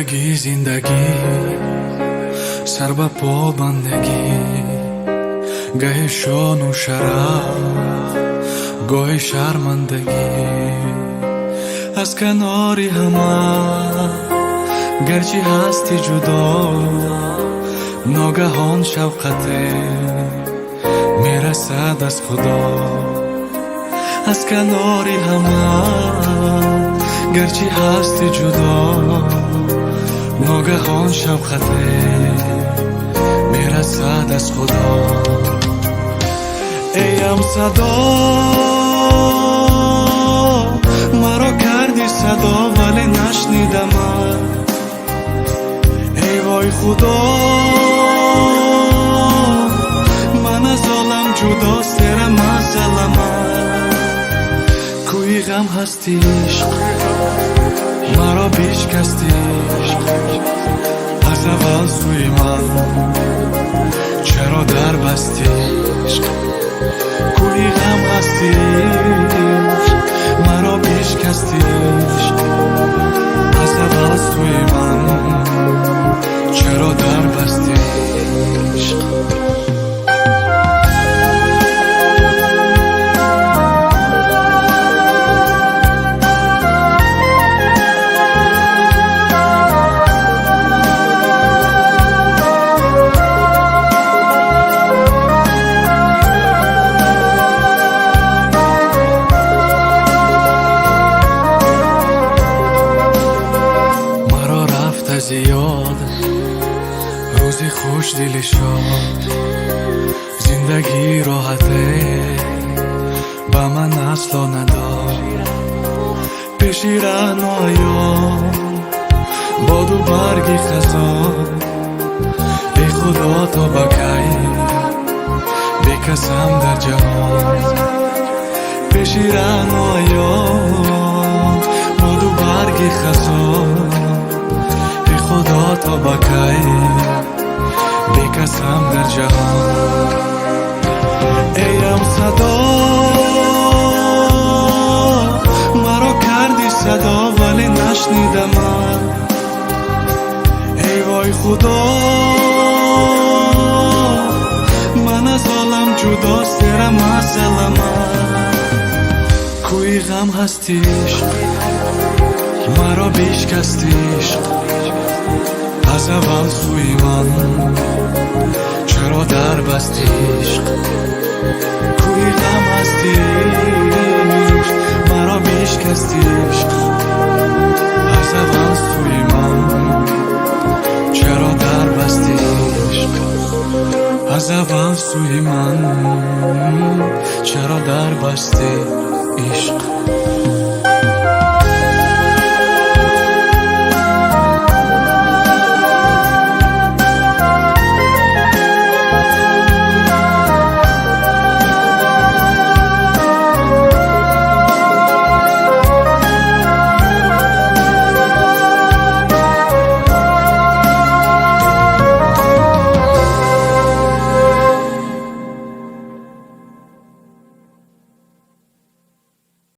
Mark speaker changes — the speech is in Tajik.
Speaker 1: Зиндагӣ, зиндагӣ, сар ба по бандагӣ, гаҳе шону шараф, гоҳе шармандагӣ. Аз канори ҳама гарчи ҳастӣ ҷудо, ногаҳон шавқате мерасад аз Худо. Аз канори ҳама гарчи ҳастӣ ҷудо, ногаҳон шавқате мерасад аз Худо. Эй ҳамсадо, маро кардӣ садо, вале нашнидамат. Эй вой Худо, ман аз олам ҷудо, серам аз аламат. Кӯи ғам ҳасти ишқ, маро бишкасти ишқ. Аз аввал сӯи ман чаро дарбасти ишқ? Кӯи ғам ҳасти ишқ, маро бишкасти ишқ. Аз аввал сӯи ман чаро дарбасти ишқ? Маро рафта зиёд рӯзи хушдили шод, зиндагӣ роҳате ба ман асло надод. Пеши раҳноён боду барги хазон, эй Худо, то ба кай бекасам дар ҷаҳон? Пеши раҳноён боду барги хазон, эй Худо, то ба кай бекасам дар ҷаҳон? Эй ҳамсадо, маро кардӣ садо, вале нашнидамат. Эй вой Худо, ман аз олам ҷудо, серам аз аламат. Кӯи ғам ҳасти ишқ, маро бишкасти ишқ. Аз аввал сӯи ман чаро дарбасти ишқ? Кӯи ғам ҳасти ишқ, маро бишкасти ишқ. Аз аввал сӯи ман чаро дарбасти ишқ? Аз аввал сӯи ман чаро дарбасти ишқ?